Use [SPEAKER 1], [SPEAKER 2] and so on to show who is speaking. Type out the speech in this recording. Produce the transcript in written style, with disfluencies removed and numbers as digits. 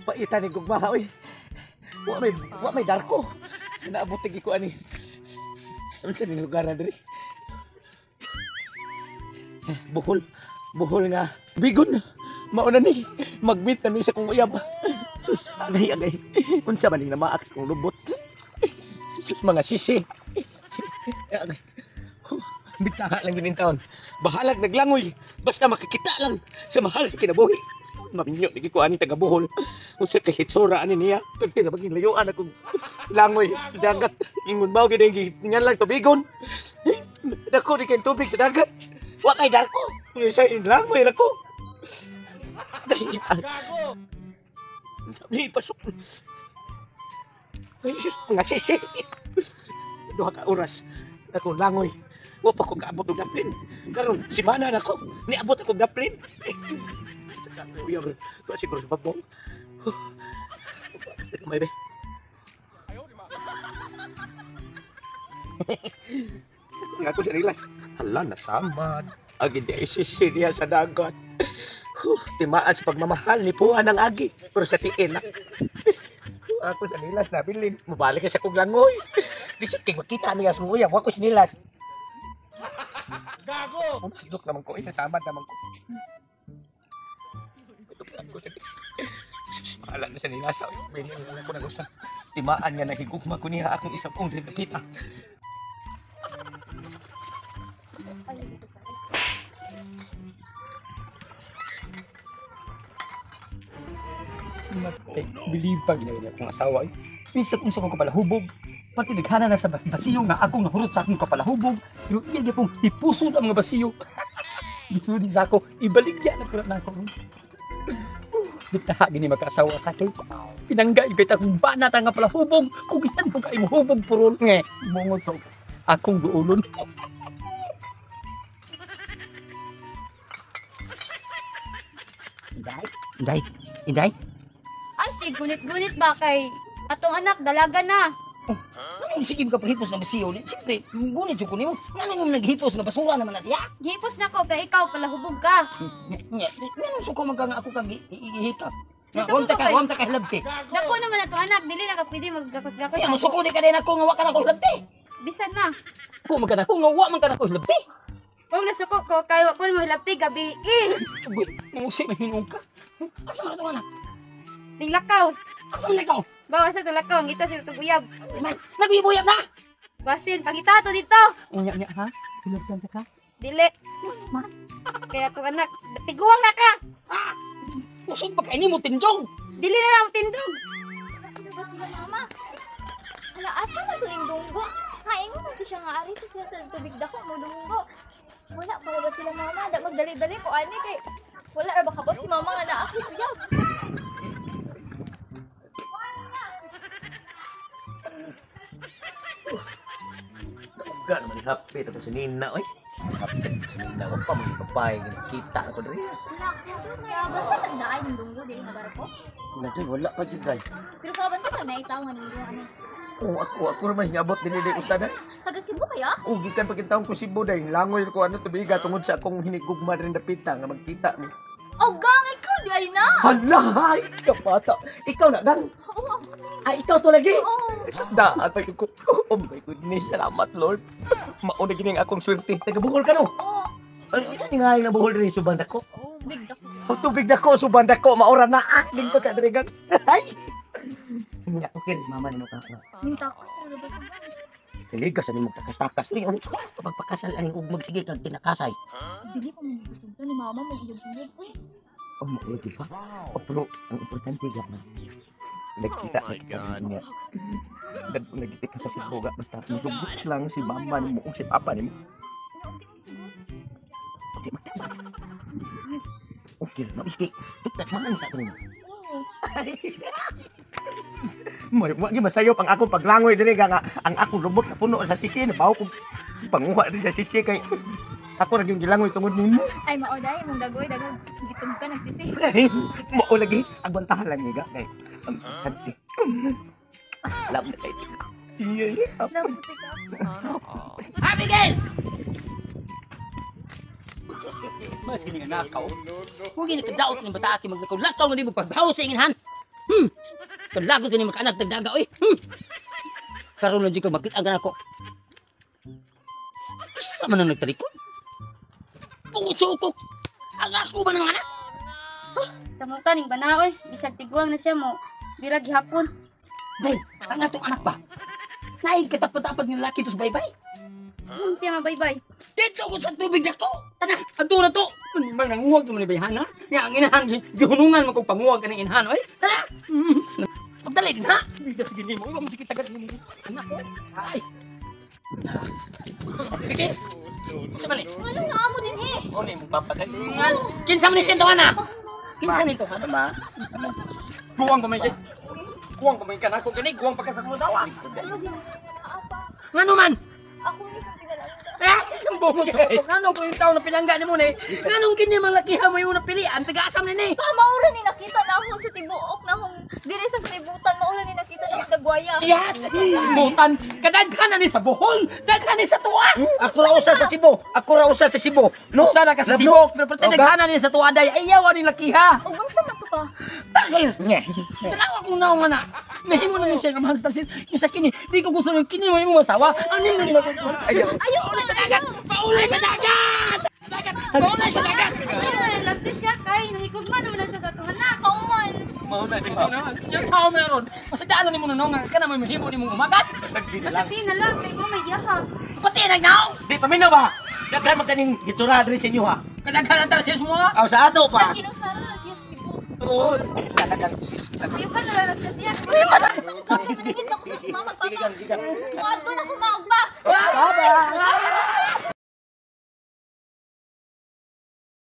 [SPEAKER 1] Paita ni gugma oy. Wa may darko. Naabot ko ani. Unsa ning lugar na diri? Bohol. Bohol nga. Bigon. Mauna ni. Mag-meet na mi sa kong uyab. Sus, agay agay. Unsa man ning namaak sa kong lubot. Sus, mga sisi. Agay. Bitaha lang din taon. Bahalag naglangoy. Basta makikita lang sa mahal sa kinabuhi. Maminyo lagi ko ani taga Bohol. Unsa kay hitsura ani niya. Pero maging layuan akong langoy sa dagat. Ingon ba gid ngan lang tubigon. Dako di kay tubig sa dagat. Wa kay darko. Sa langoy ra ko. Gago. Ni pasok. Ay, sus, mga sisi. 2 ka oras akong langoy. Wa pa ko kaabot og daplin. Karon simana na ko. Niabot ako daplin. Uyab, wa siguro sa babong. May be. Nga ko sa rilas. Hala, nasamad. Agi di sisi niya sa dagat. Timaan sa pagmamahal ni Puan ang agi. Pero sa tiil na. Ako sa nilas nabilin. Mabalik sa kong langoy. Lisod kay makita niya sa uyab. Wa ko sa nilas. Gago! Umahilok naman ko. Isa samad naman ko. Mahala na sa nilasa. Bilin na ko nag-usa. Timaan nga nahigugma ko niya akong isang kong rin nakita.
[SPEAKER 2] Ay, believe pa ginawa niya akong asawa. Eh. Bisag unsa kong kapalahubog. Pati naghana na sa basiyo nga akong nahurot sa akong kapalahubog. Pero iya gyapong hipuson ang mga basiyo. Bisudi sa ako, ibaligya na kurat na ako. Bitaha gini magkaasawa ka kay pinangga ibit akong banat nga palahubog. Kugitan ko kay hubog purol nge. Mongod sa akong duolon. Inday, inday, inday.
[SPEAKER 3] Ay, si gunit-gunit ba kay atong anak dalaga na.
[SPEAKER 4] Anong sige ka paghipos ng basiyo? Siyempre, gunit jud ko nimo. Nganong naghipos nga basura naman na siya?
[SPEAKER 3] Gihipos na ko kay ikaw palahubog ka.
[SPEAKER 4] Nganong suko man ka nga ako kag ihikap?
[SPEAKER 3] Nasuko
[SPEAKER 4] Huwag ta
[SPEAKER 3] ko
[SPEAKER 4] ka,
[SPEAKER 3] kay-
[SPEAKER 4] huwag ta ka hilabti.
[SPEAKER 3] Dako naman atong anak, dili na ka pwede maggakos-gakos.
[SPEAKER 4] Kaya mo suko ni ka din ako nga wa ka na ko hilabti.
[SPEAKER 3] Bisan na.
[SPEAKER 4] Ako man ka na ako nga wa man ka na ko hilabti.
[SPEAKER 3] Kung nasuko ko kay wa ko mo hilabti gabi. Eh,
[SPEAKER 2] Uy, mangusi mahinong ka.
[SPEAKER 4] Asa man itong anak?
[SPEAKER 3] ning lakaw.
[SPEAKER 4] Asa man ikaw?
[SPEAKER 3] Bawa sa tulakaw, ang ita sila itong uyab.
[SPEAKER 4] Man, naguyabuyab na.
[SPEAKER 3] Basin, pangita to dito.
[SPEAKER 2] Unya nya ha? Hilabtan ka?
[SPEAKER 3] Dili. Kaya atong anak, tiguang na ka.
[SPEAKER 4] Ah! Usog pa kay nimo tindog.
[SPEAKER 3] Dili na lang tindog.
[SPEAKER 5] Ano ba sila, mama? Ala, asa na to yung dunggo? Haingon na to siya nga ari kasi sa tubig dako mo dunggo. Wala pa ba sila, mama? Da magdali-dali ko ani kay wala ra ba kabot si mama nga naa ako uyab.
[SPEAKER 1] Gan man hapit ako sa Nina oy. Hapit sa Nina wa pa mga babae nga nakita ako diri.
[SPEAKER 5] Kaban pa tag naay ng dunggo dili nga barko.
[SPEAKER 1] Nagay wala pa jud day.
[SPEAKER 5] Pero kaban pa tag naay tawo nga dunggo ani.
[SPEAKER 1] Oh, ako ra man hingabot dinhi di usa day.
[SPEAKER 5] Taga Cebu kaya?
[SPEAKER 1] Oh, gikan pa taon ko Cebu day. Langoy ko ano tubiga tungod sa akong hinigugma rin dapita nga magkita mi.
[SPEAKER 5] Oh, gang ikaw di ay na.
[SPEAKER 1] Hala, ay, kapata. Ikaw na gang.
[SPEAKER 5] Oo.
[SPEAKER 1] Ay, ikaw to lagi.
[SPEAKER 5] Oo.
[SPEAKER 1] Daan pa ko. Oh my goodness, salamat Lord. Mauna gini ang akong swerte. Taga Bohol ka no?
[SPEAKER 5] Oo.
[SPEAKER 1] Ay, unsa ni nga na Bohol diri subang dako?
[SPEAKER 5] Big dako.
[SPEAKER 1] Oh, tubig dako, subang dako, maura na ah. Lingko ka diri gang. Ay. Nya, okay, mama nimo ka.
[SPEAKER 5] Minta ko sa lugar ko.
[SPEAKER 1] Dili ka sa nimong takas-takas.
[SPEAKER 4] Uy, unsa ka pagpakasal aning ugmag sige kag kinakasay.
[SPEAKER 5] Dili pa mo gustong ni mama mo uyab-uyab. Uy,
[SPEAKER 1] Oh, mao di ba? Oh, pero ang importante ga na nagkita oh ka niya. Nagkita ka sa Cebu ga basta musugot lang si mama nimo ug si papa nimo.
[SPEAKER 5] naunti mo siguro.
[SPEAKER 1] Okay, magtama. Okay, no, iski. Tignan man ka nimo.
[SPEAKER 5] Oo.
[SPEAKER 1] May wa gyud masayop ang akong paglangoy diri ga nga ang akong lubot na puno sa sisi nabaw ko panguha diri sa sisi kay ako ra gyud gilangoy tungod nimo.
[SPEAKER 5] Ay mao dai mong gagoy daghang gitum ka nagsisi.
[SPEAKER 1] Mao lagi agwantahan lang ni ga kay ang importante. Love na kay tika. Iya, iya.
[SPEAKER 5] Love ka.
[SPEAKER 4] Abigail!
[SPEAKER 2] Mas kini nga nakaw.
[SPEAKER 4] Huwag gini kadaot ng bata aki maglakaw. Lakaw nga di mo pagbahaw sa inginhan. Kalagot gani makaanak dagdaga oy. Karon lang jud ka makita ang ako. Asa man ang nagtalikod? Tungod sa ukok. Ang ako ba ng anak?
[SPEAKER 3] Sa mga ning banaoy, bisag tiguang na siya mo. Bira gihapon.
[SPEAKER 4] Day, ang atong anak ba? Naig katapat-tapat ng laki tos baybay.
[SPEAKER 3] Siya mabaybay.
[SPEAKER 4] Dito ko sa tubig na to. Tana,
[SPEAKER 2] Adto na to. Man nanguwag man ni bayhana. Nga ang inahan gihunungan man kog panguwag kaning inahan oy.
[SPEAKER 4] Tara. Pagdali din ha.
[SPEAKER 2] Bigas gini mo, wa mo sige tagat nimo. Anak ko.
[SPEAKER 4] Ay. Pikir. Sa man ni?
[SPEAKER 5] Ano na amo din eh?
[SPEAKER 1] Mo ni mong papa dali.
[SPEAKER 4] Kinsa man ni siyang tawana? Kinsa nito?
[SPEAKER 1] Ma.
[SPEAKER 2] Guwang pa may kay. Guwang pa may kanako gani, guwang pa ka sa akong asawa.
[SPEAKER 4] Ngano man?
[SPEAKER 5] Ako ni kong pinalangga.
[SPEAKER 4] Eh, isang bungo sa utok. Ngano ko yung tao na pinangga ni mo ni? Nganong kini mga lakiha mo yung napilian? Taga-asam ni ni.
[SPEAKER 5] Pa, maura ni nakita na ako sa tibuok na akong diri sa kalibutan, maura ni nakita na akong nagwaya.
[SPEAKER 4] Yes!
[SPEAKER 2] Mutan, kadaghan na ni sa Bohol, daghan ni sa tuwa.
[SPEAKER 1] Ako ra usa sa Cebu. Ako ra usa sa Cebu.
[SPEAKER 2] No, sana ka sa
[SPEAKER 1] Labno.
[SPEAKER 2] Sibok, pero pati daghan na ni sa tuwa day. Ayaw ani lakiha.
[SPEAKER 5] Ug unsa man to pa?
[SPEAKER 4] Tarsir!
[SPEAKER 1] Nye.
[SPEAKER 2] Tanawa kong naong ana. Nahimo na ni siya nga mahal sa Tarsil. Yung sa kini, di ko gusto ng kini mo imong asawa. Ano yung
[SPEAKER 1] Ayaw.
[SPEAKER 5] Ayaw
[SPEAKER 4] Paulay sa dagat! Paulay sa dagat! Dagat! Paulay sa dagat!
[SPEAKER 3] Ayaw na lagtis siya kay nahigugma naman na siya sa atong anak.
[SPEAKER 5] Kauman.
[SPEAKER 1] Mao na di.
[SPEAKER 2] Yung sawa mo na ron. Masadaan na ni mo na nga kana may mahimo ni mong umagat.
[SPEAKER 1] Sagdi na lang.
[SPEAKER 3] Basta di na lang kay mo may yaha.
[SPEAKER 4] Pati nagnaong!
[SPEAKER 1] Di paminaw ba? Daghan man kaning gitura diri sa inyo ha.
[SPEAKER 2] Kadaghan ang Tarsil mo ha.
[SPEAKER 1] Aw sa ato pa.
[SPEAKER 5] Kinusara na siya sa Cebu.
[SPEAKER 2] Oo.
[SPEAKER 5] Ayaw ka na lang siya siya. Uy, madam. Sige, sige. Sige, sa mama, papa.
[SPEAKER 1] Sige, sige.
[SPEAKER 5] Muadto na ko maugba.
[SPEAKER 1] Bye-bye.